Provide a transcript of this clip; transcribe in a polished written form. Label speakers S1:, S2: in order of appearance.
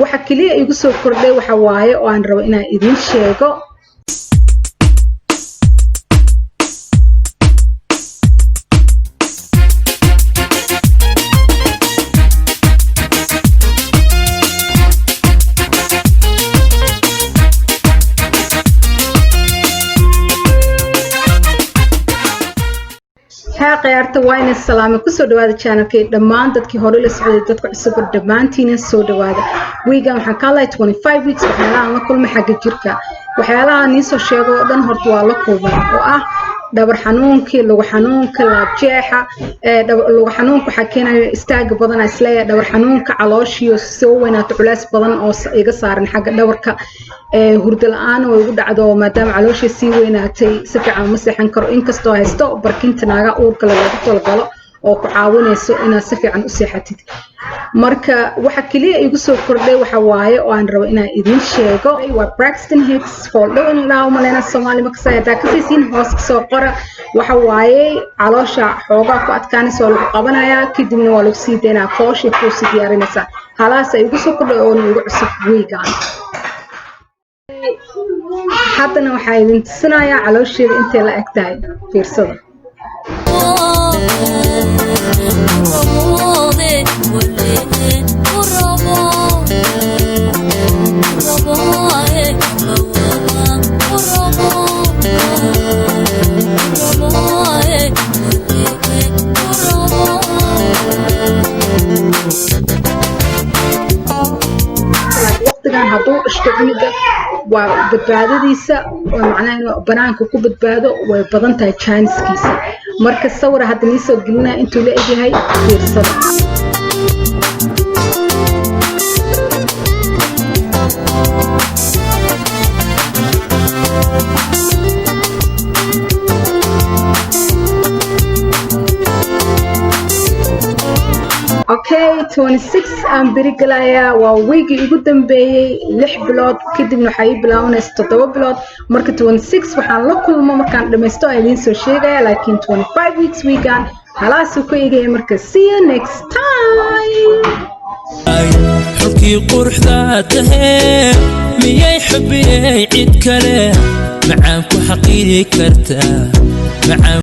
S1: Waxa keliya igu soo kordhay waxa waaye oo aan rabo inaan idiin sheego. Haa, khiyaarta, waa inay salaame. Kusoo dhawaada channelkay dhammaan dadkii hore la socday, dadka cusub, dhammaantiina soo dhawaada. Wiigan waxaan ka hadlaya 25 weeks, waxyaalaha aan la kulmay xagga jirka. Waxyaalaha nii soo sheego oo dhan horta waa la kulmay, oo ah dhabar xanuunkii, lugu xanuunka, laabjeexa. Lugu xanuunka waxaa keenaya istaaga badan isleeyahay, dhabar xanuunka, calooshiyo soo weynaato, culays badan oo iga saaran xagga dhabarka, hurdo la-aan oo igu dhacdo maadaama calooshii sii weynaatay, si fiican uma seexan karo, inkastoo haysto barkinta naaga uurka loogu talagalo oo ku caawinayso inaad si fiican u seexatid. Marka waxa keliya igu soo kordhay waxa waaye oo aan rabo inaan idiin sheego waa Braxton Hicks, fooldhow in la umaleyna Soomaali makasay. Haddaa kasaysiin, hoos kasoo qora. Waxa waaye caloosha xoogaa ku adkaanaysa, waa lagu qabanayaa, kadibna waa lagu sii daynaa, fooshay kuusii diyaarinaysaa. Halaas ay igu soo kordhay oona igu cusub wiigan. Haddana waxaa idin tusinayaa caloosheeda intay la eg tahay. Fiirsada. Waqtigan hadduu dhashto cunuga, waa badbaadadiisa, macnaha inuu banaanka ku badbaado way badan tahay chancekiisa. Marka sawira hadda nii soo gelinaya intuu la egyahay, fiirsada. Okay, 26 aan beri galayaa, waa wiigii ugu dambeeyey 6 bilood, kadibna waxaa ii bilaabanaysa 7 bilood. Marka 26 waxaan la kulmo markaan dhamaysto aan idiin soo sheegaya, laakiin 25 weeks weekan halaasuu ku egaya. Marka see you next time.
S2: Xulkii quruxda tahee, miyay xubiyey cid kale macaan ku xaqiiri kartaa macaan?